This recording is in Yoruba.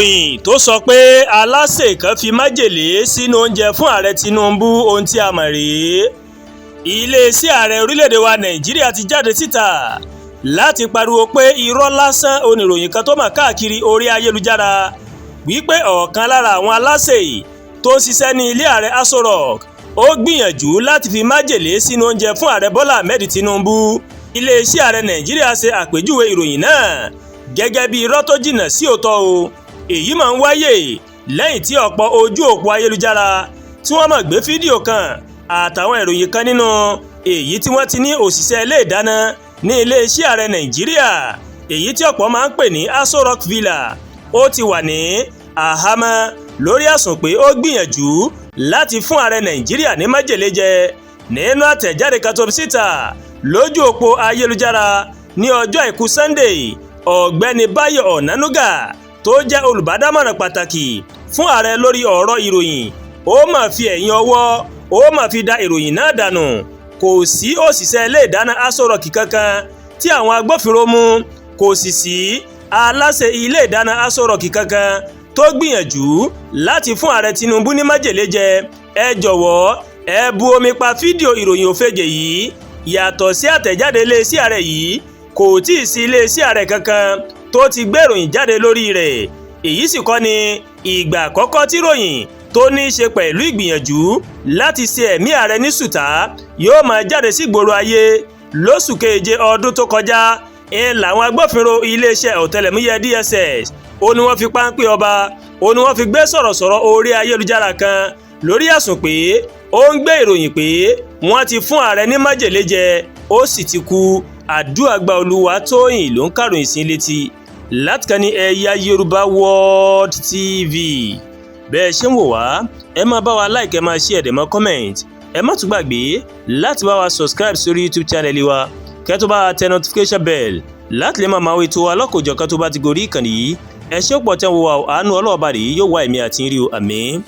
Ìròyìn tó sọ pé aláṣẹ kan fi májèlé sínú oúnjẹ fún Ààrẹ Tinubu, ohun tí a mọ̀ rèé. Iléeṣẹ́ ààrẹ orílẹ̀-èdè wa Nàìjíríà ti jáde síta láti pariwo pé irọ́ lásán oníròyìn kan tó mọ̀ káàkiri orí ayélujára wípé ọ̀kan lára àwọn aláṣẹ tó ń ṣiṣẹ́ ní ilé ààrẹ Aso Rock ó gbìyànjú láti fi májèlé sínú oúnjẹ fún Ààrẹ Bọ́lá Ahmed Tinubu. Iléeṣẹ́ ààrẹ Nàìjíríà ṣe àpèjúwe ìròyìn náà gẹ́gẹ́ bí irọ́ tó jìnnà sí òótọ́ o. Èyí máa ń wáyè lẹ́yìn tí ọ̀pọ̀ ojú òpó ayélujára tí wọ́n máa gbé fídíò kan àtàwọn ìròyìn kan nínú èyí tí wọ́n ti ní òṣìṣẹ́ ilé ìdáná ní iléeṣẹ́ ààrẹ Nàìjíríà, èyí tí ọ̀pọ̀ máa ń pè ní Aso Rock Villa, ó ti wà ní àhámọ́ lórí ẹ̀sùn pé ó gbìyànjú láti fún ààrẹ Nàìjíríà ní májèlé jẹ. Nínú àtẹ̀jáde kan tó fi síta lójú òpó ayélujára ní ọjọ́ Àìkú Sunday, Ọ̀gbẹ́ni Báyọ̀ Ọ̀nánúgà, tó jẹ́ olùbádámọ̀ràn pàtàkì fún ààrẹ lórí ọ̀rọ̀ ìròyìn, ó mà fi ẹ̀yìn ọwọ́ ó mà fi da ìròyìn náà dànù. Kò sí òṣìṣẹ́ ilé ìdáná Aso Rock kankan tí àwọn agbófinró mú, kò sì sí aláṣẹ ilé ìdáná Aso Rock kankan tó gbìyànjú láti fún Ààrẹ Tinubu ní májèlé jẹ. Ẹ jọ̀wọ́, ẹ bu omi pa fídíò ìròyìn òfegè yìí. Yàtọ̀ sí àtẹ̀jáde iléeṣẹ́ ààrẹ yìí, kò tí ì sí iléeṣẹ́ ààrẹ kankan tó ti gbé ìròyìn jáde lórí rẹ̀. Èyí sì kọ́ ni ìgbà àkọ́kọ́ tí ròyìn tó ní í ṣe pẹ̀lú ìgbìyànjú láti ṣe ẹ̀mí ààrẹ ní sùtá yóò máa jáde sígboro ayé. Lóṣù keje ọdún tó kọjá ń làwọn agbófinró iléeṣẹ́ ọ̀tẹlẹ̀múyẹ́ DSS ó ní wọ́n fi páńpẹ́ ọba ó ní wọ́n fi gbé sọ̀rọ̀sọ̀rọ̀ orí ayélujára kan lórí ẹ̀sùn pé ó ń gbé ìròyìn pé wọ́n ti fún ààrẹ ní májèlé jẹ, ó sì ti kú. Àdúràgbà Olúwatóyìn ló ń kàròyìn sí létí láti kàn ní Ẹ̀yà Yorùbá World TV. Bẹ́ẹ̀ ṣe ń wò wá, ẹ máa bá wa like, ẹ máa share, ẹ máa comment. Ẹ má tún gbàgbé láti bá wa subscribe sórí YouTube channel wa, kẹ́ tó bá wa tẹ notification bell láti lè máa máa wo ètò wa lọ́kọ̀ọ́jọ̀kan tó bá ti gorí ìkànnì yìí. Ẹ ṣé pọ̀ tẹ́ ń wo wa. Àánú ọlọ́ọ̀bá rèé yóò wá ẹ̀mí àti rí o. Àmín.